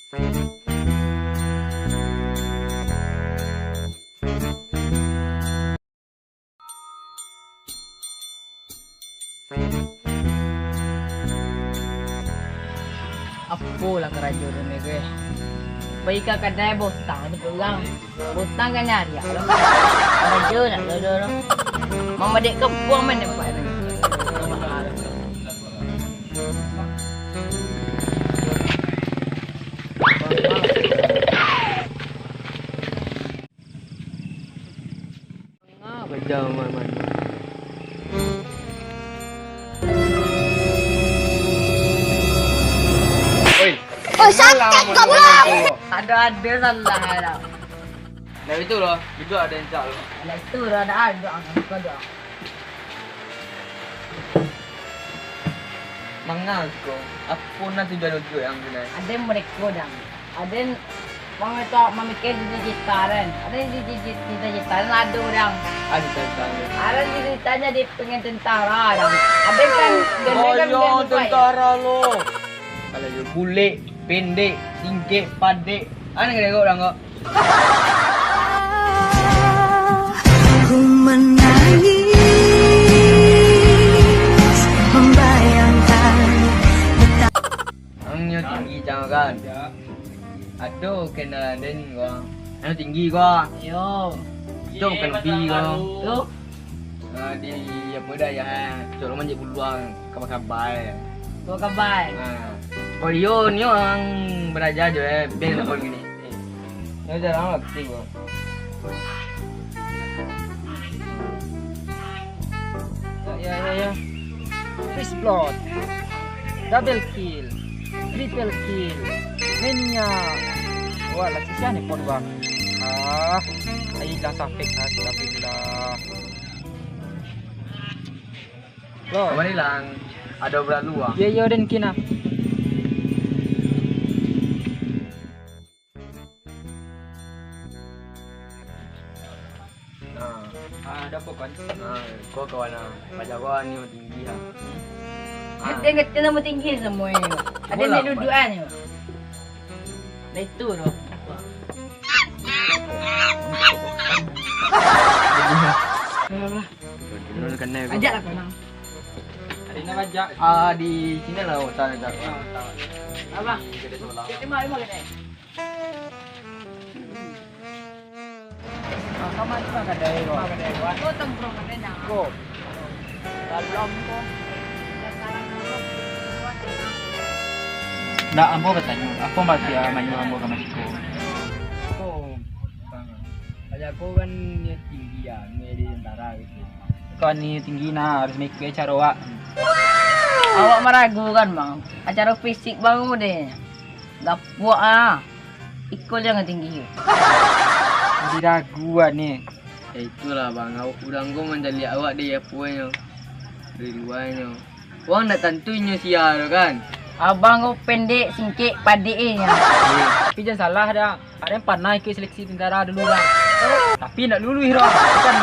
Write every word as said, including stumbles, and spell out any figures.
Apolah karajo tu ni, ke? Pai ka kadai bautang di pulang. Bautang kan nyari lo. Karajo nak dodo lo. Mama dek kampuang main tempat ni. Ngapa jauh, man, man? Oi, oi, sakik kau pulang. Ada-ada salah lah. Nah, itu loh, itu ada yang cak loh. Nah, itu lah, ada, ada, ada, ada. Mangako? Apo nan tujuan ujuik ang tu, nah? Aden mereko, dang. Aden mangeko mamikir cita-cita, den. Aden cita-cita, cita-cita, den ado, dang. Ah, cita-cita, den. Aden cita-cita jadi pengen tentara, dang. Aden kan, den kan, oh, yo, den tentara lo. Kalau yo bulek, pendek, singkek, padek. Aden kan tengok, dang, kok. Ku menangis membayangkan betapa. Ang nyo tinggi cang kan? Ado kenalan den ko. Ang nyo tinggi ko. Yo. Itu bukan lebih ko. Yo. Ah, di apa dah ya? Cok lo manjek buluang, kabar-kabar. Kabar-kabar. Ah. Oh iyo, nyo ang baraja jo, eh, ben kau gini. Yo, jarang lah kecil, bro. Ya, ya, ya, ya. First blood. Double kill. Triple kill. Mania. Wah, lah sisa ni pon, bang. Ah, hilang sampai, astagfirullah. Bro. Kamari lang, ado baralu ah. Iyo, iyo, den kina. Nah. Ah, ado apo, Kon? Nah, ko kawan ah. Pajago ni tinggi ah. Ah. Ngerti, ngerti namo tinggi samo yo. Ado bola, nak dudukan yo. Nah, itu doh. Ajak lah kau nang. Ado nang ajak. Ah, di sini lah, utara, utara. Ah, utara. Abah. Terima, terima kasih. Ah, kamari mah kadai ko. Kamari kadai ko. Ko tongkrong kadai nang. Ko. Dalam ko. Ndak, ambo batanyo, apo maksud manyo ambo ka masiko? Ko, Bang. Paja ko kan nio tinggi ya, nio jadi tentara gitu. Ko nio tinggi nah, harus mikir caro awak. Awak maragu kan, Bang? Acaro fisik baru deh. Gapuak ah. Iko jangan tinggi. Diraguan ni. Ya itulah, Bang. Awak urang ko mancaliak awak dari aponyo. Dari luarnyo. Wang ndak tantu inyo sia tu kan. Abang ko pendek, singkek, padek e nyo. Tapi jan salah dah. Aden pernah ikut seleksi tentara dulu dah. Tapi ndak lulus dah. Kan.